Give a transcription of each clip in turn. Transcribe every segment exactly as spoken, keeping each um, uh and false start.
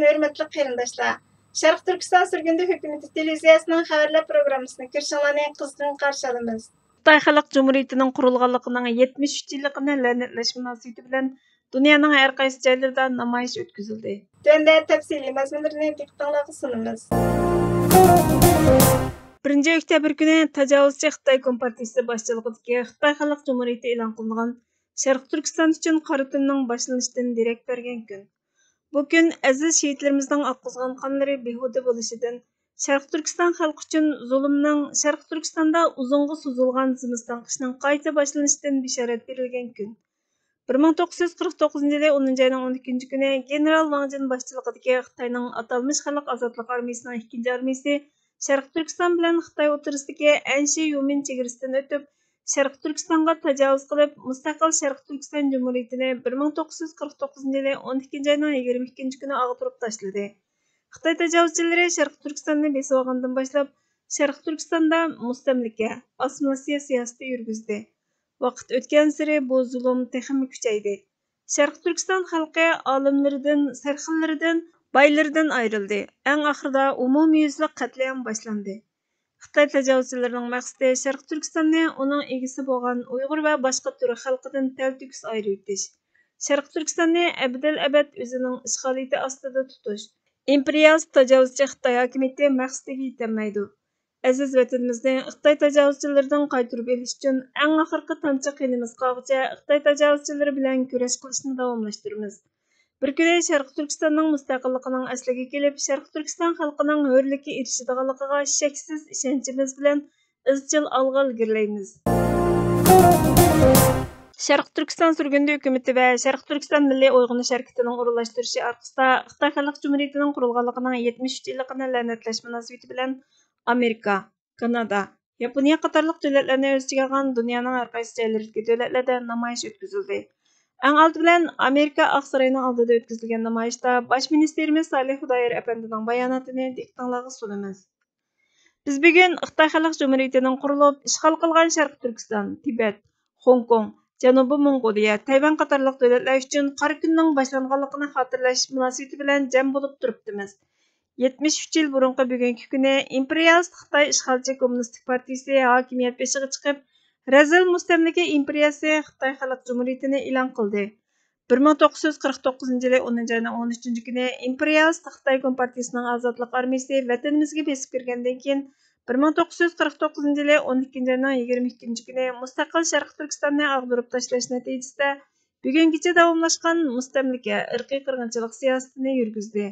ھۆرمەتلىك قېرىنداشلار، شەرقىي تۈركىستان سۈرگۈندە ھۆكۈمىتى تېلېۋىزىيەسىنىڭ خەۋەرلەر پروگراممىسىنى كۆرۈشۈڭلارنى قىزغىن قارشى ئالىمىز. خىتاي خەلق جۇمھۇرىيىتىنىڭ قۇرۇلغانلىقىنىڭ يەتمىش ئۈچ يىللىقىنى لەنەتلەش مۇناسىۋىتى بىلەن دۇنيانىڭ ھەر قايسى جايلىرىدا نامايىش ئۆتكۈزۈلدى. تۆۋەندە تەپسىلىي مەزمۇنلىرىنى دىققىتىڭلارغا سۇنىمىز. بىرىنچى ئۆكتەبىر كۈنى تاجاۋۇزچى خىتاي كومپارتىيىسى باشچىلىقىدىكى خىتاي خەلق جۇمھۇرىيىتى ئېلان قىلىنغان شەرقىي تۈركىستان ئۈچۈن قارا تۈننىڭ باشلىنىشىدىن دېرەك بەرگەن كۈن. بۇ كۈن ئەزىز شېھىتلىرىمىزنىڭ ئاققۇزغان قانلىرى بىھۇدە بولۇشىدىن، شەرقىي تۈركىستان خەلقى ئۈچۈن زۇلۇمنىڭ، شەرقىي تۈركىستاندا ئۇزۇنغا سوزۇلغان زىمىستان قىشنىڭ قايتا باشلىنىشىدىن بېشارەت بېرىلگەن كۈن. بىر مىڭ توققۇز يۈز قىرىق توققۇزىنچى يىلى ئونىنچى ئاينىڭ ئون ئىككىنچى كۈنى گېنېرال ۋاڭ جىن باشچىلىقىدىكى خىتاينىڭ ئاتالمىش خەلق ئازادلىق ئارمىيىسىنىڭ ئىككىنچى ئارمىيىسى شەرقىي تۈركىستان بىلەن خىتاي ئوتتۇرىسىدىكى ئەنشى يۇمىن چېگرىسىدىن ئۆتۈپ، شەرقىي تۈركىستانغا تاجاۋۇز قىلىپ، مۇستەقىل شەرقىي تۈركىستان جۇمھۇرىيىتىنى بىر مىڭ توققۇز يۈز قىرىق توققۇزىنچى يىلى ئون ئىككىنچى ئاينىڭ يىگىرمە ئىككىنچى كۈنى ئاغدۇرۇپ تاشلىدى. خىتاي تاجاۋۇزچىلىرى شەرقىي تۈركىستاننى بېسىۋالغاندىن باشلاپ، شەرقىي تۈركىستاندا مۇستەملىكە، ئاسسىمىلياتسىيە سىياسىتى يۈرگۈزدى. ۋاقىت ئۆتكەنسېرى بۇ زۇلۇم تېخىمۇ كۈچەيدى. شەرقىي تۈركىستان خەلقى ئالىملىرىدىن، سەرخىللىرىدىن، بايلىرىدىن ئايرىلدى. ئەڭ ئاخىرىدا ئومۇميۈزلۈك قەتلىئام باشلاندى. خىتاي تاجاۋۇزچىلىرىنىڭ مەقسىتى شەرقىي تۈركىستاننى ئۇنىڭ ئىگىسى بولغان ئۇيغۇر ۋە باشقا تۈرك خەلقىدىن تەلتۆكۈس ئايرىۋېتىش، شەرقىي تۈركىستاننى ئەبەدەلئەبەد ئۆزىنىڭ ئىشغالىيىتى ئاستىدا تۇتۇش. ئىمپېرىيالىست تاجاۋۇزچى خىتاي ھاكىمىيىتى مەقسىتىگە يېتەلمەيدۇ. ئەزىز ۋەتىنىمىزنى خىتاي تاجاۋۇزچىلىرىدىن قايتۇرۇپ ئېلىش ئۈچۈن ئەڭ ئاخىرقى تامچە قېنىمىز قالغۇچە خىتاي تاجاۋۇزچىلىرى بىلەن كۈرەش قىلىشنى داۋاملاشتۇرىمىز. بىر كۈنى شەرقىي تۈركىستاننىڭ مۇستەقىللىقىنىڭ ئەسلىگە كېلىپ، شەرقىي تۈركىستان خەلقىنىڭ ھۆرلۈككە ئېرىشىدىغانلىقىغا شەكسىز ئىشەنچىمىز بىلەن ئىزچىل ئالغا ئىلگىرىلەيمىز. شەرقىي تۈركىستان سۈرگۈندە ھۆكۈمىتى ۋە شەرقىي تۈركىستان مىللىي ئويغىنىش ھەرىكىتىنىڭ ئورۇنلاشتۇرۇشى ئارقىسىدا، خىتاي خەلق جۇمھۇرىيىتىنىڭ قۇرۇلغانلىقىنىڭ يەتمىش ئۈچ يىللىقىنى لەنەتلەش مۇناسىۋىتى بىلەن ئامېرىكا، كانادا، ياپونىيە قاتارلىق دۆلەتلەرنى ئۆز ئىچىگە ئالغان دۇنيانىڭ ھەر قايسى جايلىرىدىكى دۆلەتلەردە نامايىش ئۆتكۈزۈلدى. ئەڭ ئالدى بىلەن ئامېرىكا ئاقساراينىڭ ئالدىدا ئۆتكۈزۈلگەن نامايىشتا باش مىنىستىرىمىز سالىھ خۇدايار ئەپەندىنىڭ باياناتىنى دىققىتىڭلارغا سۇنىمىز. بىز بۈگۈن خىتاي خەلق جۇمھۇرىيىتىنىڭ قۇرۇلۇپ، ئىشغال قىلغان شەرقىي تۈركىستان، تىبەت، خوڭكوڭ، جەنۇبىي موڭغۇلىيە، تەيۋەن قاتارلىق دۆلەتلەر ئۈچۈن قارا كۈننىڭ باشلانغانلىقىنى خاتىرىلەش مۇناسىۋىتى بىلەن جەم بولۇپ تۇرۇپتىمىز. يەتمىش ئۈچ يىل بۇرۇنقى بۈگۈنكى كۈنى ئىمپېرىيالىست خىتاي ئىشغالچى كوممۇنىستىك پارتىيىسى ھاكىمىيەت بېشىغا چىقىپ، رەزىل مۇستەملىكە ئىمپېرىيەسى خىتاي خەلق جۇمھۇرىيىتىنى ئېلان قىلدى. بىر مىڭ توققۇز يۈز قىرىق توققۇزىنچى يىلى ئونىنچى ئاينىڭ ئون ئۈچىنچى كۈنى ئىمپېرىيالىست خىتاي كومپارتىيىسىنىڭ ئازادلىق ئارمىيىسى ۋەتىنىمىزگە بېسىپ كىرگەندىن كېيىن، بىر مىڭ توققۇز يۈز قىرىق توققۇزىنچى يىلى ئون ئىككىنچى ئاينىڭ يىگىرمە ئىككىنچى كۈنى مۇستەقىل شەرقىي تۈركىستاننى ئاغدۇرۇپ تاشلاش نەتىجىسىدە، بۈگۈنگىچە داۋاملاشقان مۇستەملىكە، ئىرقىي قىرغىنچىلىق سىياسىتىنى يۈرگۈزدى.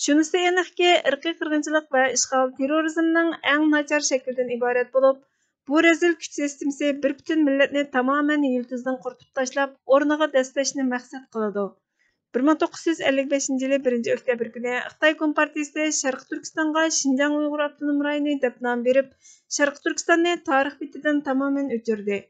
شۇنىسى ئېنىقكى، ئىرقىي قىرغىنچىلىق ۋە ئىشغال تېررورىزمنىڭ ئەڭ ناچار شەكلىدىن ئىبارەت بولۇپ، بۇ رەزىل كۈچ سىستېمىسى بىر پۈتۈن مىللەتنى تامامەن يىلتىزىدىن قۇرۇتۇپ تاشلاپ، ئورنىغا دەسسەشنى مەقسەت قىلىدۇ. بىر مىڭ توققۇز يۈز ئەللىك بەشىنچى يىلى بىرىنچى ئۆكتەبىر كۈنى خىتاي كومپارتىيىسى شەرقىي تۈركىستانغا شىنجاڭ ئۇيغۇر ئاپتونوم رايونى دەپ نام بېرىپ، شەرقىي تۈركىستاننى تارىخ بېتىدىن تامامەن ئۆچۈردى.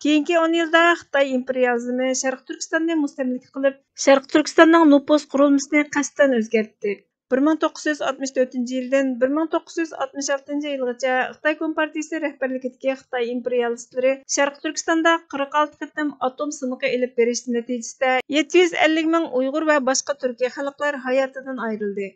كېيىنكى ئون يىلدا خىتاي ئىمپېرىيالىزمى شەرقىي تۈركىستاننى مۇستەملىكە قىلىپ، شەرقىي تۈركىستاننىڭ نوپۇس قۇرۇلمىسىنى قەستەن ئۆزگەرتتى. بىر مىڭ توققۇز يۈز ئاتمىش تۆتىنچى يىلدىن بىر مىڭ توققۇز يۈز ئاتمىش ئالتىنچى يىلغىچە خىتاي كومپارتىيىسى رەھبەرلىكىدىكى خىتاي ئىمپېرىيالىستلىرى شەرقىي تۈركىستاندا قىرىق ئالتە قېتىم ئاتوم سىنىقى ئېلىپ بېرىش نەتىجىسىدە يەتتە يۈز ئەللىك مىڭ ئۇيغۇر ۋە باشقا تۈركىي خەلقلەر ھاياتىدىن ئايرىلدى.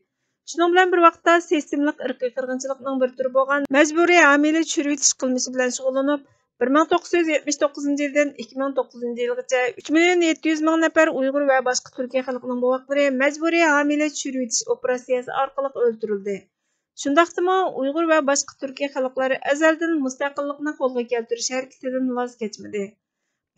شۇنىڭ بىلەن بىر ۋاقىتتا، سىستېمىلىق ئىرقىي قىرغىنچىلىقنىڭ بىر تۈرى بولغان مەجبۇرىي ھامىلە چۈشۈرۈۋېتىش قىلمىشى بىلەن شۇغۇللىنىپ، بىر مىڭ توققۇز يۈز يەتمىش توققۇزىنچى يىلدىن ئىككى مىڭ توققۇزىنچى يىلغىچە ئۈچ مىليون يەتتە يۈز مىڭ نەپەر ئۇيغۇر ۋە باشقا تۈركىي خەلقنىڭ بوۋاقلىرى مەجبۇرىي ھامىلە چۈشۈرۈۋېتىش ئوپېراتسىيەسى ئارقىلىق ئۆلتۈرۈلدى. شۇنداقتىمۇ ئۇيغۇر ۋە باشقا تۈركىي خەلقلەر ئەزەلدىن مۇستەقىللىقنى قولغا كەلتۈرۈش ھەرىكىتىدىن ۋاز كەچمىدى.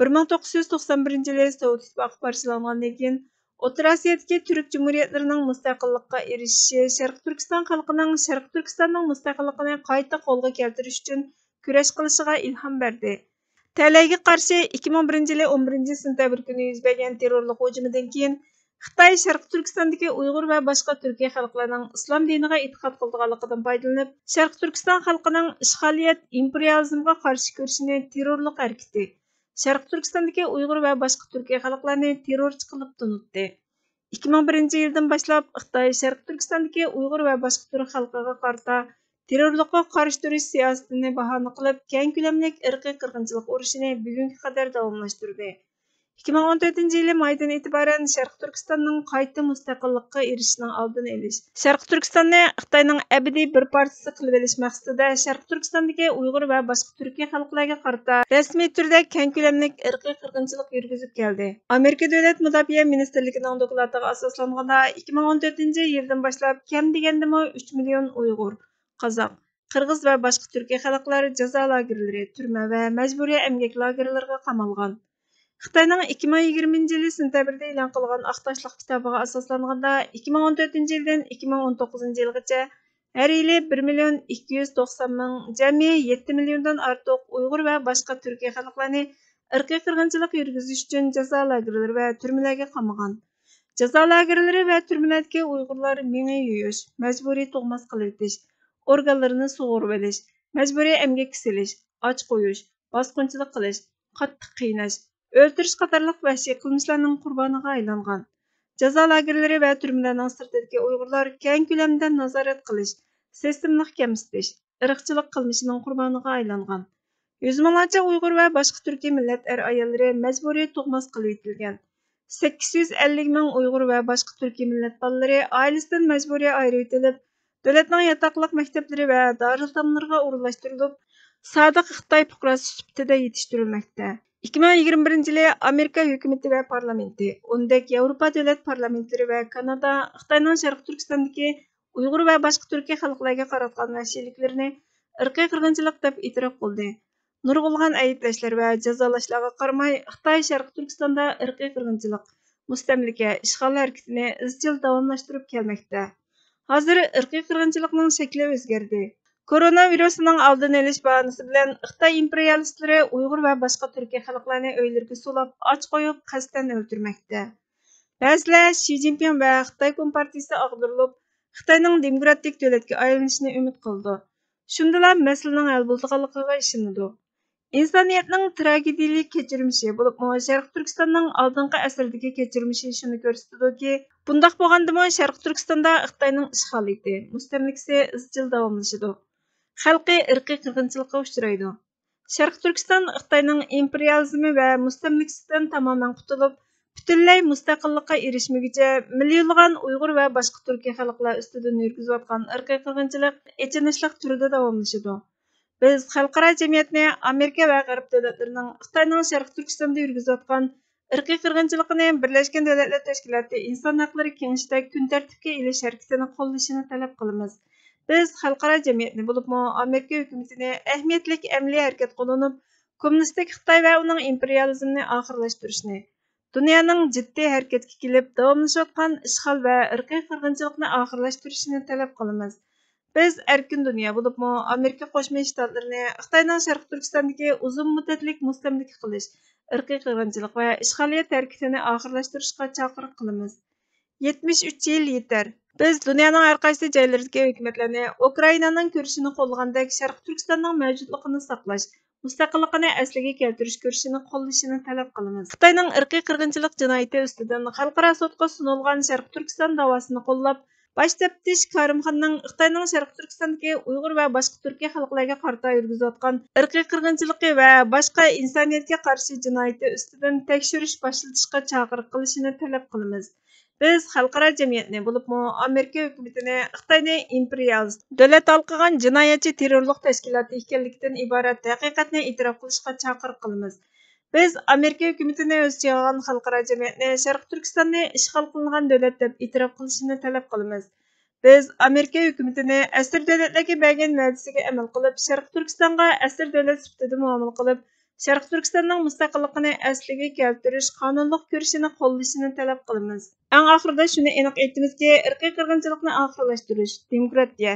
بىر مىڭ توققۇز يۈز توقسان بىرىنچى يىلى سوۋېت ئىتتىپاقى پارچىلانغاندىن كېيىن، ئوتتۇرا ئاسىيادىكى تۈرك جۇمھۇرىيەتلىرىنىڭ مۇستەقىللىققا ئېرىشىشى شەرقىي تۈركىستان خەلقىنىڭ شەرقىي تۈركىستاننىڭ مۇستەقىللىقىنى قايتا قولغا كەلتۈرۈش ئۈچۈن كۈرەش قىلىشىغا ئىلھام بەردى. تەلەيگە قارشى ئىككى مىڭ بىرىنچى يىلى ئون بىرىنچى سېنتەبىر كۈنى يۈز بەرگەن تېررورلۇق ھۇجۇمىدىن كېيىن، خىتاي شەرقىي تۈركىستاندىكى ئۇيغۇر ۋە باشقا تۈركىي خەلقلەرنىڭ ئىسلام دىنىغا ئېتىقاد قىلىدىغانلىقىدىن پايدىلىنىپ، شەرقىي تۈركىستان خەلقىنىڭ ئىشغالىيەت، ئىمپېرىيالىزمغا قارشى كۈرىشىنى تېررورلۇق ھەرىكىتى، شەرقىي تۈركىستاندىكى ئۇيغۇر ۋە باشقا تۈركىي خەلقلەرنى تېررورچى قىلىپ تونۇتتى. ئىككى مىڭ بىرىنچى يىلدىن باشلاپ خىتاي شەرقىي تۈركىستاندىكى ئۇيغۇر ۋە باشقا تۈرك خەلقىگە قارىتا تېررورلۇققا قارشى تۇرۇش سىياسىتىنى باھانە قىلىپ، كەڭ كۆلەملىك ئىرقىي قىرغىنچىلىق ئۇرۇشىنى بۈگۈنگە قەدەر داۋاملاشتۇردى. ئىككى مىڭ ئون تۆتىنچى يىلى مايدىن ئېتىبارەن شەرقىي تۈركىستاننىڭ قايتا مۇستەقىللىققا ئېرىشىشىنىڭ ئالدىنى ئېلىش، شەرقىي تۈركىستاننى خىتاينىڭ ئەبەدىي بىر پارچىسى قىلىۋېلىش مەقسىتىدە شەرقىي تۈركىستاندىكى ئۇيغۇر ۋە باشقا تۈركىي خەلقلەرگە قارىتا رەسمىي تۈردە كەڭ كۆلەملىك ئىرقىي قىرغىنچىلىق يۈرگۈزۈپ كەلدى. ئامېرىكا دۆلەت مۇداپىئە مىنىستىرلىكىنىڭ دوكلاتىغا ئاساسلانغاندا، ئىككى مىڭ ئون تۆتىنچى يىلدىن باشلاپ كەم دېگەندىمۇ ئۈچ مىليون ئۇيغۇر، قازاق، قىرغىز ۋە باشقا تۈركىي خەلقلەر جازا لاگېرلىرى، تۈرمە ۋە مەجبۇرىي ئەمگەك لاگېرلىرىغا قامالغان. خىتاينىڭ ئىككى مىڭ يىگىرمىنچى يىلى سېنتەبىردە ئېلان قىلغان ئاق تاشلىق كىتابىغا ئاساسلانغاندا، ئىككى مىڭ ئون تۆتىنچى يىلدىن ئىككى مىڭ ئون توققۇزىنچى يىلغىچە ھەر يىلى بىر مىليون ئىككى يۈز توقسان مىڭ، جەمئىي يەتتە مىليوندىن ئارتۇق ئۇيغۇر ۋە باشقا تۈركىي خەلقلەرنى ئىرقىي قىرغىنچىلىق يۈرگۈزۈش ئۈچۈن جازا لاگېرلىرى ۋە تۈرمىلەرگە قامىغان. جازا لاگېرلىرى ۋە تۈرمىلەردىكى ئۇيغۇرلار مېڭە يۇيۇش، مەجبۇرىي تۇغماس قىلىۋېتىش، ئورگانلىرىنى سۇغۇرۇۋېلىش، مەجبۇرىي ئەمگەككە سېلىش، ئاچ قويۇش، باسقۇنچىلىق قىلىش، قاتتىق قىيناش، ئۆلتۈرۈش قاتارلىق ۋەھشىي قىلمىشلارنىڭ قۇربانىغا ئايلانغان. جازا لاگېرلىرى ۋە تۈرمىلەرنىڭ سىرتىدىكى ئۇيغۇرلار كەڭ كۆلەمدە نازارەت قىلىش، سىستېمىلىق كەمسىتىش، ئىرقچىلىق قىلمىشىنىڭ قۇربانىغا ئايلانغان. يۈز مىڭلارچە ئۇيغۇر ۋە باشقا تۈركىي مىللەت ئەر-ئاياللىرى مەجبۇرىي تۇغماس قىلىۋېتىلگەن. سەككىز يۈز ئەللىك مىڭ ئۇيغۇر ۋە باشقا تۈركىي مىللەت بالىلىرى ئائىلىسىدىن مەجبۇرىي ئايرىۋېتىلىپ، دۆلەتنىڭ ياتاقلىق مەكتەپلىرى ۋە دارىلئېتاملىرىغا ئورۇنلاشتۇرۇلۇپ، سادىق خىتاي پۇقراسى سۈپىتىدە يېتىشتۈرۈلمەكتە. ئىككى مىڭ يىگىرمە بىرىنچى يىلى ئامېرىكا ھۆكۈمىتى ۋە پارلامېنتى، ئوندەك ياۋروپا دۆلەت پارلامېنتلىرى ۋە كانادا خىتاينىڭ شەرقىي تۈركىستاندىكى ئۇيغۇر ۋە باشقا تۈركىي خەلقلەرگە قاراتقان ۋەھشىيلىكلىرىنى ئىرقىي قىرغىنچىلىق دەپ ئېتىراپ قىلدى. نۇرغۇنلىغان ئەيىبلەشلەر ۋە جازالاشلارغا قارىماي، خىتاي شەرقىي تۈركىستاندا ئىرقىي قىرغىنچىلىق، مۇستەملىكە، ئىشغال ھەرىكىتىنى ئىزچىل داۋاملاشتۇرۇپ كەلمەكتە. ھازىر ئىرقىي قىرغىنچىلىقنىڭ شەكلى ئۆزگەردى. كورونا ۋىرۇسىنىڭ ئالدىنى ئېلىش باھانىسى بىلەن خىتاي ئىمپېرىيالىستلىرى ئۇيغۇر ۋە باشقا تۈركىي خەلقلەرنى ئۆيلىرىگە سولاپ ئاچ قويۇپ، قەستەن ئۆلتۈرمەكتە. بەزىلەر شى جىنپىڭ ۋە خىتاي كومپارتىيىسى ئاغدۇرۇلۇپ، خىتاينىڭ دېموكراتىك دۆلەتكە ئايلىنىشىنى ئۈمىد قىلىدۇ. شۇندىلا مەسىلىنىڭ ھەل بولىدىغانلىقىغا ئىشىنىدۇ. ئىنسانىيەتنىڭ تراگېدىيىلىك كەچۈرمىشى، بولۇپمۇ شەرقىي تۈركىستاننىڭ ئالدىنقى ئەسىردىكى كەچۈرمىشى شۇنى كۆرسىتىدۇكى، بۇنداق بولغاندىمۇ شەرقىي تۈركىستاندا خىتاينىڭ ئىشغالىيىتى، مۇستەملىكىسى ئىزچىل داۋاملىشىدۇ. خەلقى ئىرقىي قىرغىنچىلىققا ئۇچرايدۇ. شەرقىي تۈركىستان خىتاينىڭ ئىمپېرىيالىزمى ۋە مۇستەملىكىسىدىن تامامەن قۇتۇلۇپ، پۈتۈنلەي مۇستەقىللىققا ئېرىشمىگۈچە، مىليونلىغان ئۇيغۇر ۋە باشقا تۈركىي خەلقلەر ئۈستىدىن يۈرگۈزۈۋاتقان ئىرقىي قىرغىنچىلىق ئېچىنىشلىق تۈردە داۋاملىشىدۇ. بىز خەلقئارا جەمئىيەتنى ئامېرىكا ۋە غەرب دۆلەتلىرىنىڭ خىتاينىڭ شەرقىي تۈركىستاندا يۈرگۈزۈۋاتقان ئىرقىي قىرغىنچىلىقىنى بىرلەشكەن دۆلەتلەر تەشكىلاتى ئىنسان ھەقلىرى كېڭىشىدە كۈن تەرتىپكە ئېلىش ھەرىكىتىنى قوللىشىنى تەلەپ قىلىمىز. بىز خەلقئارا جەمئىيەتنى، بولۇپمۇ ئامېرىكا ھۆكۈمىتىنى ئەھمىيەتلىك ئەمەلىي ھەرىكەت قوللىنىپ، كوممۇنىستىك خىتاي ۋە ئۇنىڭ ئىمپېرىيالىزمىنى ئاخىرلاشتۇرۇشنى، دۇنيانىڭ جىددىي ھەرىكەتكە كېلىپ، داۋاملىشىۋاتقان ئىشغال ۋە ئىرقىي قىرغىنچىلىقنى ئاخىرلاشتۇرۇشىنى تەلەپ قىلىمىز. بىز ئەركىن دۇنيا، بولۇپمۇ ئامېرىكا قوشما شتاتلىرىنى خىتاينىڭ شەرقىي تۈركىستاندىكى ئۇزۇن مۇددەتلىك مۇستەملىكە قىلىش، ئىرقىي قىرغىنچىلىق ۋە ئىشغالىيەت ھەرىكىتىنى ئاخىرلاشتۇرۇشقا چاقىرىق قىلىمىز. يەتمىش ئۈچ يىل يېتەر. بىز دۇنيانىڭ ھەر قايسى جايلىرىدىكى ھۆكۈمەتلەرنى ئۇكرائىنانىڭ كۈرىشىنى قوللىغاندەك شەرقىي تۈركىستاننىڭ مەۋجۇتلۇقىنى ساقلاش، مۇستەقىللىقىنى ئەسلىگە كەلتۈرۈش كۈرىشىنى قوللىشىنى تەلەپ قىلىمىز. خىتاينىڭ ئىرقىي قىرغىنچىلىق جىنايىتى ئۈستىدىن خەلقئارا سوتقا سۇنۇلغان شەرقىي تۈركىستان داۋاسىنى قوللاپ، باش تەپتىش كارىمخاننىڭ خىتاينىڭ شەرقىي تۈركىستاندىكى ئۇيغۇر ۋە باشقا تۈركىي خەلقلەرگە قارىتا يۈرگۈزۈۋاتقان ئىرقىي قىرغىنچىلىقى ۋە باشقا ئىنسانىيەتكە قارشى جىنايىتى ئۈستىدىن تەكشۈرۈش باشلىتىشقا چاقىرىق قىلىشىنى تەلەپ قىلىمىز. بىز خەلقئارا جەمئىيەتنى، بولۇپمۇ ئامېرىكا ھۆكۈمىتىنى خىتاينى ئىمپېرىيالىست، دۆلەت ھالقىغان جىنايەتچى تېررورلۇق تەشكىلاتى ئىكەنلىكىدىن ئىبارەت ھەقىقەتنى ئېتىراپ قىلىشقا چاقىرىق قىلىمىز. بىز ئامېرىكا ھۆكۈمىتىنى ئۆز ئىچىگە ئالغان خەلقئارا جەمئىيەتنى شەرقىي تۈركىستاننى ئىشغال قىلىنغان دۆلەت دەپ ئېتىراپ قىلىشىنى تەلەپ قىلىمىز. بىز ئامېرىكا ھۆكۈمىتىنى ئەسىر دۆلەتلەرگە بەرگەن ۋەدىسىگە ئەمەل قىلىپ، شەرقىي تۈركىستانغا ئەسىر دۆلەت سۈپىتىدە مۇئامىلە قىلىپ، شەرقىي تۈركىستاننىڭ مۇستەقىللىقىنى ئەسلىگە كەلتۈرۈش قانۇنلۇق كۈرىشىنى قوللىشىنى تەلەپ قىلىمىز. ئەڭ ئاخىرىدا شۇنى ئېنىق ئېيتىمىزكى، ئىرقىي قىرغىنچىلىقنى ئاخىرلاشتۇرۇش، دېموكراتىيە،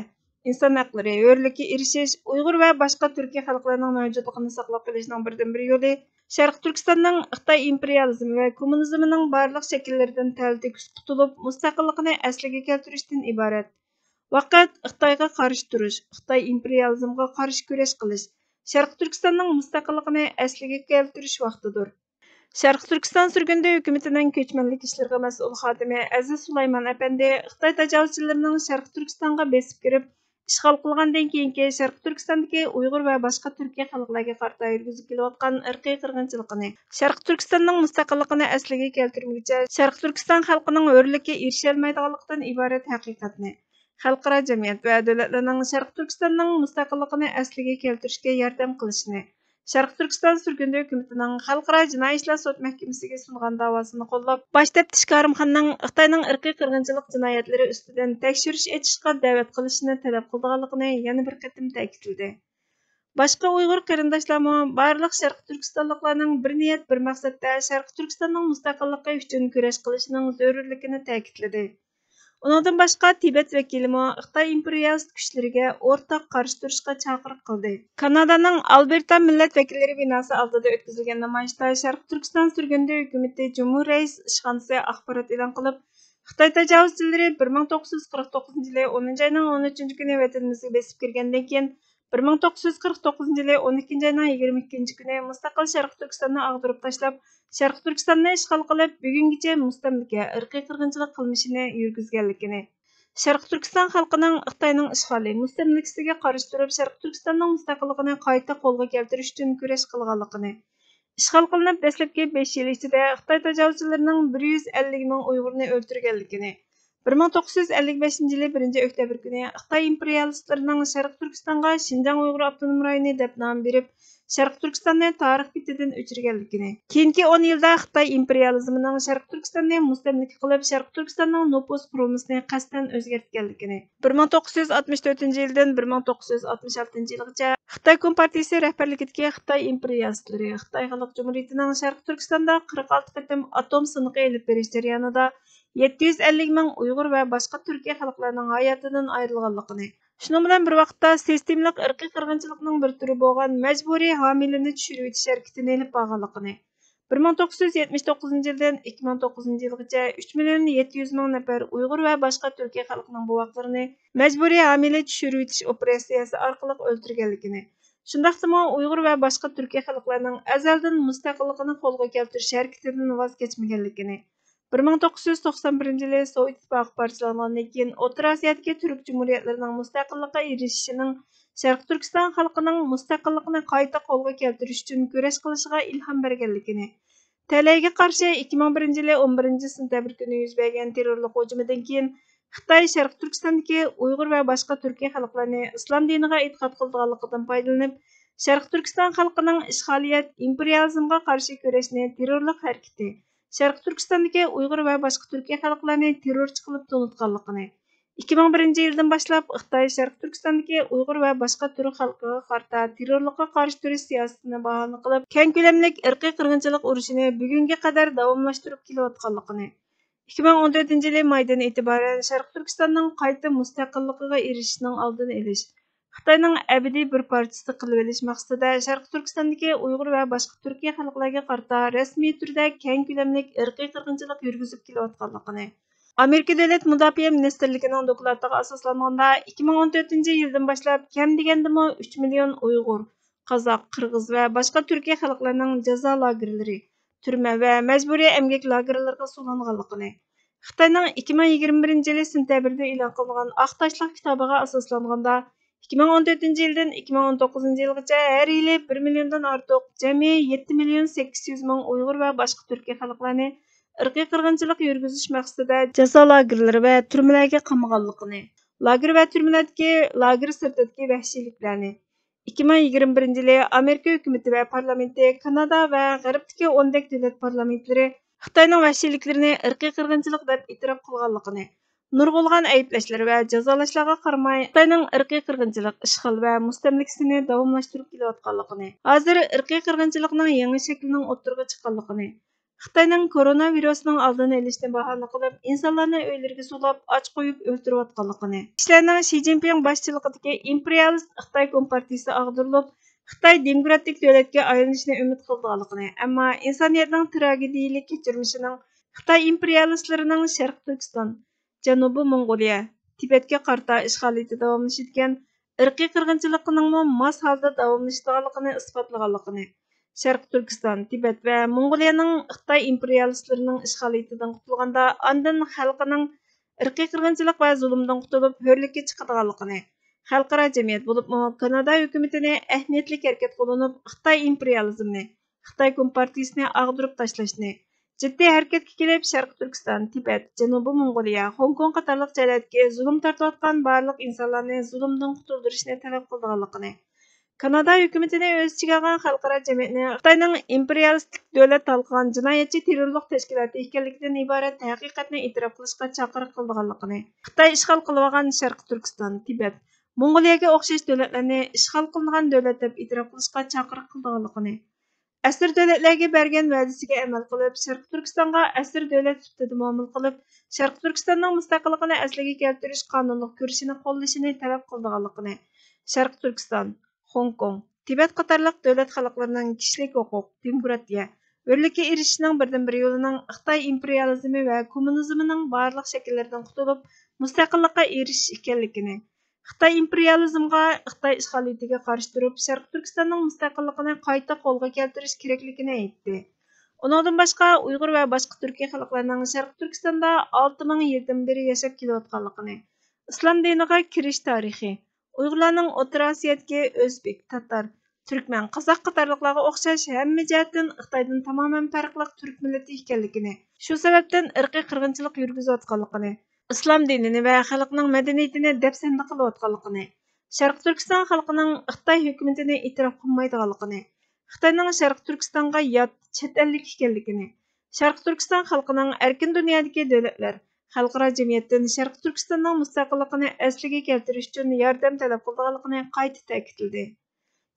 ئىنسان ھەقلىرى، ھۆرلۈككە ئېرىشىش، ئۇيغۇر ۋە باشقا تۈركىي خەلقلەرنىڭ مەۋجۇتلۇقىنى ساقلاپ قېلىشنىڭ بىردىنبىر يولى شەرقىي تۈركىستاننىڭ خىتاي ئىمپېرىيالىزمى ۋە كوممۇنىزمىنىڭ بارلىق شەكىللىرىدىن تەلتۆكۈس قۇتۇلۇپ، مۇستەقىللىقىنى ئەسلىگە كەلتۈرۈشتىن ئىبارەت. ۋاقىت خىتايغا قارشى تۇرۇش، خىتاي ئىمپېرىيالىزمىغا قارشى كۈرەش قىلىش، شەرقىي تۈركىستاننىڭ مۇستەقىللىقىنى ئەسلىگە كەلتۈرۈش ۋاقتىدۇر. شەرقىي تۈركىستان سۈرگۈندە ھۆكۈمىتىنىڭ كۆچمەنلىك ئىشلىرىغا مەسئۇل خادىمى ئەزىز سۇلايمان ئەپەندى خىتاي تاجاۋۇزچىلىرىنىڭ شەرقىي تۈركىستانغا بېسىپ كىرىپ، ئىشغال قىلغاندىن كېيىنكى شەرقىي تۈركىستاندىكى ئۇيغۇر ۋە باشقا تۈركىي خەلقلەرگە قارىتا يۈرگۈزۈپ كېلىۋاتقان ئىرقىي قىرغىنچىلىقىنى، شەرقىي تۈركىستاننىڭ مۇستەقىللىقىنى ئەسلىگە كەلتۈرمىگۈچە شەرقىي تۈركىستان خەلقىنىڭ ھۆرلۈككە ئېرىشەلمەيدىغانلىقىدىن ئىبارەت ھەقىقەتنى، خەلقئارا جەمئىيەت ۋە دۆلەتلەرنىڭ شەرقىي تۈركىستاننىڭ مۇستەقىللىقىنى ئەسلىگە كەلتۈرۈشكە ياردەم قىلىشىنى، شەرقىي تۈركىستان سۈرگۈندە ھۆكۈمىتىنىڭ خەلقئارا جىنايى ئىشلار سوت مەھكىمىسىگە سۇنغان داۋاسىنى قوللاپ، باش تەپتىش كارىمخاننىڭ خىتاينىڭ ئىرقىي قىرغىنچىلىق جىنايەتلىرى ئۈستىدىن تەكشۈرۈش ئېچىشقا دەۋەت قىلىشىنى تەلەپ قىلىدىغانلىقىنى يەنە بىر قېتىم تەكىتلىدى. باشقا ئۇيغۇر قېرىنداشلارمۇ بارلىق شەرقىي تۈركىستانلىقلارنىڭ بىر نىيەت، بىر مەقسەتتە شەرقىي تۈركىستاننىڭ مۇستەقىللىقى ئۈچۈن كۈرەش قىلىشىنىڭ زۆرۈرلۈكىنى تەكىتلىدى. ئۇنىڭدىن باشقا، تىبەت ۋەكىلىمۇ خىتاي ئىمپېرىيالىست كۈچلىرىگە ئورتاق قارشى تۇرۇشقا چاقىرىق قىلدى. كانادانىڭ ئالبېرتا مىللەت ۋەكىللىرى بىناسى ئالدىدا ئۆتكۈزۈلگەن نامايىشتا شەرقىي تۈركىستان سۈرگۈندە ھۆكۈمىتى جۇمھۇر رەئىس ئىشخانىسى ئاخبارات ئېلان قىلىپ، خىتاي تاجاۋۇزچىلىرى بىر مىڭ توققۇز يۈز قىرىق توققۇزىنچى يىلى ئونىنچى ئاينىڭ ئون ئۈچىنچى كۈنى ۋەتىنىمىزگە بېسىپ كىرگەندىن كېيىن، بىر مىڭ توققۇز يۈز قىرىق توققۇزىنچى يىلى ئون ئىككىنچى ئاينىڭ يىگىرمە ئىككىنچى كۈنى مۇستەقىل شەرقىي تۈركىستاننى ئاغدۇرۇپ تاشلاپ، شەرقىي تۈركىستاننى ئىشغال قىلىپ، بۈگۈنگىچە مۇستەملىكە، ئىرقىي قىرغىنچىلىق قىلمىشىنى يۈرگۈزگەنلىكىنى، شەرقىي تۈركىستان خەلقىنىڭ خىتاينىڭ ئىشغالى، مۇستەملىكىسىگە قارشى تۇرۇپ، شەرقىي تۈركىستاننىڭ مۇستەقىللىقىنى قايتا قولغا كەلتۈرۈش ئۈچۈن كۈرەش قىلغانلىقىنى، ئىشغال قىلىنىپ دەسلەپكى بەش يىل ئىچىدە خىتاي تاجاۋۇزچىلىرىنىڭ بىر يۈز ئەللىك مىڭ ئۇيغۇرنى ئۆلتۈرگەنلىكىنى، بىر مىڭ توققۇز يۈز ئەللىك بەشىنچى يىلى بىرىنچى ئۆكتەبىر كۈنى خىتاي ئىمپېرىيالىستلىرىنىڭ شەرقىي تۈركىستانغا شىنجاڭ ئۇيغۇر ئاپتونوم رايونى دەپ نام بېرىپ، شەرقىي تۈركىستاننى تارىخ بېتىدىن ئۆچۈرگەنلىكىنى، كېيىنكى ئون يىلدا خىتاي ئىمپېرىيالىزمىنىڭ شەرقىي تۈركىستاننى مۇستەملىكە قىلىپ، شەرقىي تۈركىستاننىڭ نوپۇس قۇرۇلمىسىنى قەستەن ئۆزگەرتكەنلىكىنى، بىر مىڭ توققۇز يۈز ئاتمىش تۆتىنچى يىلدىن بىر مىڭ توققۇز يۈز ئاتمىش ئالتىنچى يىلغىچە خىتاي كومپارتىيىسى رەھبەرلىكىدىكى خىتاي ئىمپېرىيالىستلىرى خىتاي خەلق جۇمھۇرىيىتىنىڭ شەرقىي تۈركىستاندا قىرىق ئالتە قېتىم ئاتوم سىنىقى ئېلىپ بېرىش جەريانىدا يەتتە يۈز ئەللىك مىڭ ئۇيغۇر ۋە باشقا تۈركىي خەلقلەرنىڭ ھاياتىدىن ئايرىلغانلىقىنى، شۇنىڭ بىلەن بىر ۋاقىتتا سىستېمىلىق ئىرقىي قىرغىنچىلىقنىڭ بىر تۈرى بولغان مەجبۇرىي ھامىلىنى چۈشۈرۈۋېتىش ھەرىكىتىنى ئېلىپ بارغانلىقىنى، بىر مىڭ توققۇز يۈز يەتمىش توققۇزىنچى يىلدىن ئىككى مىڭ توققۇزىنچى يىلغىچە ئۈچ مىليون يەتتە يۈز مىڭ نەپەر ئۇيغۇر ۋە باشقا تۈركىي خەلقنىڭ بوۋاقلىرىنى مەجبۇرىي ھامىلە چۈشۈرۈۋېتىش ئوپېراتسىيەسى ئارقىلىق ئۆلتۈرگەنلىكىنى، شۇنداقتىمۇ ئۇيغۇر ۋە باشقا تۈركىي خەلقلەرنىڭ ئەزەلدىن مۇستەقىللىقىنى قولغا كەلتۈرۈش ھەرىكىتىدىن ۋاز كەچمىگەنلىكىنى، بىر مىڭ توققۇز يۈز توقسان بىرىنچى يىلى سوۋېت ئىتتىپاقى پارچىلانغاندىن كېيىن ئوتتۇرا ئاسىيادىكى تۈرك جۇمھۇرىيەتلىرىنىڭ مۇستەقىللىققا ئېرىشىشىنىڭ شەرقىي تۈركىستان خەلقىنىڭ مۇستەقىللىقىنى قايتا قولغا كەلتۈرۈش ئۈچۈن كۈرەش قىلىشىغا ئىلھام بەرگەنلىكىنى، تەلەيگە قارشى ئىككى مىڭ بىرىنچى يىلى ئون بىرىنچى سېنتەبىر كۈنى يۈز بەرگەن تېررورلۇق ھۇجۇمىدىن كېيىن، خىتاي شەرقىي تۈركىستاندىكى ئۇيغۇر ۋە باشقا تۈركىي خەلقلەرنى ئىسلام دىنىغا ئېتىقاد قىلىدىغانلىقىدىن پايدىلىنىپ، شەرقىي تۈركىستان خەلقىنىڭ ئىشغالىيەت، ئىمپېرىيالىزمغا قارشى كۈرەشنى تېررورلۇق ھەرىكىتى، شەرقىي تۈركىستاندىكى ئۇيغۇر ۋە باشقا تۈركىي خەلقلەرنى تېررورچى قىلىپ تونۇتقانلىقىنى، ئىككى مىڭ بىرىنچى يىلدىن باشلاپ خىتاي شەرقىي تۈركىستاندىكى ئۇيغۇر ۋە باشقا تۈرك خەلقىگە قارىتا تېررورلۇققا قارشى تۇرۇش سىياسىتىنى باھانە قىلىپ، كەڭ كۆلەملىك ئىرقىي قىرغىنچىلىق ئۇرۇشىنى بۈگۈنگە قەدەر داۋاملاشتۇرۇپ كېلىۋاتقانلىقىنى، ئىككى مىڭ ئون تۆتىنچى يىلى مايدىن ئېتىبارەن شەرقىي تۈركىستاننىڭ قايتا مۇستەقىللىقىغا ئېرىشىشىنىڭ ئالدىنى ئېلىش، خىتاينىڭ ئەبەدىي بىر پارچىسى قىلىۋېلىش مەقسىتىدە شەرقىي تۈركىستاندىكى ئۇيغۇر ۋە باشقا تۈركىي خەلقلەرگە قارىتا رەسمىي تۈردە كەڭ كۆلەملىك ئىرقىي قىرغىنچىلىق يۈرگۈزۈپ كېلىۋاتقانلىقىنى، ئامېرىكا دۆلەت مۇداپىئە مىنىستىرلىكىنىڭ دوكلاتىغا ئاساسلانغاندا، ئىككى مىڭ ئون تۆتىنچى يىلدىن باشلاپ كەم دېگەندىمۇ ئۈچ مىليون ئۇيغۇر، قازاق، قىرغىز ۋە باشقا تۈركىي خەلقلەرنىڭ جازا لاگېرلىرى، تۈرمە ۋە مەجبۇرىي ئەمگەك لاگېرلىرىغا سولانغانلىقىنى، خىتاينىڭ ئىككى مىڭ يىگىرمە بىرىنچى يىلى سېنتەبىردە ئېلان قىلىنغان ئاق تاشلىق كىتابىغا ئاساسلانغاندا، ئىككى مىڭ ئون تۆتىنچى يىلدىن ئىككى مىڭ ئون توققۇزىنچى يىلغىچە ھەر يىلى بىر مىليوندىن ئارتۇق جەمئىي يەتتە مىليون سەككىز يۈز مىڭ ئۇيغۇر ۋە باشقا تۈركىي خەلقلەرنى ئىرقىي قىرغىنچىلىق يۈرگۈزۈش مەقسىتىدە جازا لاگېرلىرى ۋە تۈرمىلەرگە قامىغانلىقىنى، لاگېر ۋە تۈرمىلەردىكى لاگېر سىرتىدىكى ۋەھشىيلىكلەرنى، ئىككى مىڭ يىگىرمە بىرىنچى يىلى ئامېرىكا ھۆكۈمىتى ۋە پارلامېنتى كانادا ۋە غەربتىكى ئون دەك دۆلەت پارلامېنتلىرى خىتاينىڭ ۋەھشىيلىكلىرىنى ئىرقىي قىرغىنچىلىق دەپ ئېتىراپ قىلغانلىقىنى، نۇرغۇنلىغان ئەيىبلەشلەر ۋە جازالاشلارغا قارىماي، خىتاينىڭ ئىرقىي قىرغىنچىلىق ئىشغال ۋە مۇستەملىكىسىنى داۋاملاشتۇرۇپ كېلىۋاتقانلىقىنى، ھازىر ئىرقىي قىرغىنچىلىقنىڭ يېڭى شەكلىنىڭ ئوتتۇرىغا چىققانلىقىنى، خىتاينىڭ كورونا ۋىرۇسىنىڭ ئالدىنى ئېلىشنى باھانە قىلىپ، ئىنسانلارنى ئۆيلىرىگە سولاپ، ئاچ قويۇپ ئۆلتۈرۈۋاتقانلىقىنى، كىشىلەرنىڭ شى جىنپىڭ باشچىلىقىدىكى ئىمپېرىيالىست خىتاي كومپارتىيىسى ئاغدۇرۇلۇپ، خىتاي دېموكراتىك دۆلەتكە ئايلىنىشىنى ئۈمىد قىلىدىغانلىقىنى، ئەمما ئىنسانىيەتنىڭ تراگېدىيىلىك كەچۈرمىشىنىڭ خىتاي ئىمپېرىيالىستلىرىنىڭ شەرقىي تۈركىستان، جەنۇبىي موڭغۇلىيە، تىبەتكە قارىتا ئىشغالىيىتى داۋاملىشىدىكەن، ئىرقىي قىرغىنچىلىقنىڭمۇ ماس ھالدا داۋاملىشىدىغانلىقىنى ئىسپاتلىغانلىقىنى، شەرقىي تۈركىستان، تىبەت ۋە موڭغۇلىيەنىڭ خىتاي ئىمپېرىيالىستلىرىنىڭ ئىشغالىيىتىدىن قۇتۇلغاندا، ئاندىن خەلقىنىڭ ئىرقىي قىرغىنچىلىق ۋە زۇلۇمدىن قۇتۇلۇپ، ھۆرلۈككە چىقىدىغانلىقىنى، خەلقئارا جەمئىيەت، بولۇپمۇ كانادا ھۆكۈمىتىنى ئەھمىيەتلىك ھەرىكەتكە ئۇلىنىپ، خىتاي ئىمپېرىيالىزمىنى، خىتاي كومپارتىيىسىنى ئاغدۇرۇپ تاشلاشنى، جىددىي ھەرىكەتكە كېلىپ، شەرقىي تۈركىستان، تىبەت، جەنۇبىي موڭغۇلىيە، خوڭكوڭ قاتارلىق جايلاردىكى زۇلۇم تارتىۋاتقان بارلىق ئىنسانلارنى زۇلۇمدىن قۇتۇلدۇرۇشنى تەلەپ قىلىدىغانلىقىنى، كانادا ھۆكۈمىتىنى ئۆز ئىچىگە ئالغان خەلقئارا جەمئىيەتنى خىتاينىڭ ئىمپېرىيالىستىك دۆلەت تالقىغان جىنايەتچى تېررورلۇق تەشكىلاتى ئىكەنلىكىدىن ئىبارەت ھەقىقەتنى ئېتىراپ قىلىشقا چاقىرىق قىلىدىغانلىقىنى، خىتاي ئىشغال قىلىۋالغان شەرقىي تۈركىستان، تىبەت، موڭغۇلىيەگە ئوخشاش دۆلەتلەرنى ئىشغال قىلىنغان دۆلەت دەپ ئېتىراپ قىلىشقا چاقىرىق قىلىدىغانلىقىنى، ئەسىر دۆلەتلەرگە بەرگەن ۋەدىسىگە ئەمەل قىلىپ، شەرقىي تۈركىستانغا ئەسىر دۆلەت سۈپىتىدە مۇئامىلە قىلىپ، شەرقىي تۈركىستاننىڭ مۇستەقىللىقىنى ئەسلىگە كەلتۈرۈش قانۇنلۇق كۈرىشىنى قوللىشىنى تەلەپ قىلىدىغانلىقىنى، شەرقىي تۈركىستان، خوڭكوڭ، تىبەت قاتارلىق دۆلەت خەلقلىرىنىڭ كىشىلىك ھوقۇق، دېموكراتىيە، ھۆرلۈككە ئېرىشىشىنىڭ بىردىنبىر يولىنىڭ خىتاي ئىمپېرىيالىزمى ۋە كوممۇنىزمىنىڭ بارلىق شەكىللىرىدىن قۇتۇلۇپ، مۇستەقىللىققا ئېرىشىش ئىكەنلىكىنى، خىتاي ئىمپېرىيالىزمغا، خىتاي ئىشغالىيىتىگە قارشى تۇرۇپ، شەرقىي تۈركىستاننىڭ مۇستەقىللىقىنى قايتا قولغا كەلتۈرۈش كېرەكلىكىنى ئېيتتى. ئۇنىڭدىن باشقا، ئۇيغۇر ۋە باشقا تۈركىي خەلقلەرنىڭ شەرقىي تۈركىستاندا ئالتە مىڭ يىلدىن بېرى ياشاپ كېلىۋاتقانلىقىنى، ئىسلام دىنىغا كىرىش تارىخى، ئۇيغۇرلارنىڭ ئوتتۇرا ئاسىيادىكى ئۆزبېك، تاتار، تۈركمەن، قازاق قاتارلىقلارغا ئوخشاش ھەممە جەھەتتىن خىتايدىن تامامەن پەرقلىق تۈرك مىللىتى ئىكەنلىكىنى، شۇ سەۋەبتىن ئىرقىي قىرغىنچىلىق يۈرگۈزۈۋاتقانلىقىنى، ئىسلام دىنىنى ۋە خەلقنىڭ مەدەنىيىتىنى دەپسەندە قىلىۋاتقانلىقىنى، شەرقىي تۈركىستان خەلقىنىڭ خىتاي ھۆكۈمىتىنى ئېتىراپ قىلمايدىغانلىقىنى، خىتاينىڭ شەرقىي تۈركىستانغا يات، چەت ئەللىك ئىكەنلىكىنى، شەرقىي تۈركىستان خەلقىنىڭ ئەركىن دۇنيادىكى دۆلەتلەر، خەلقئارا جەمئىيەتتىن شەرقىي تۈركىستاننىڭ مۇستەقىللىقىنى ئەسلىگە كەلتۈرۈش ئۈچۈن ياردەم تەلەپ قىلىدىغانلىقىنى قايتا تەكىتلىدى.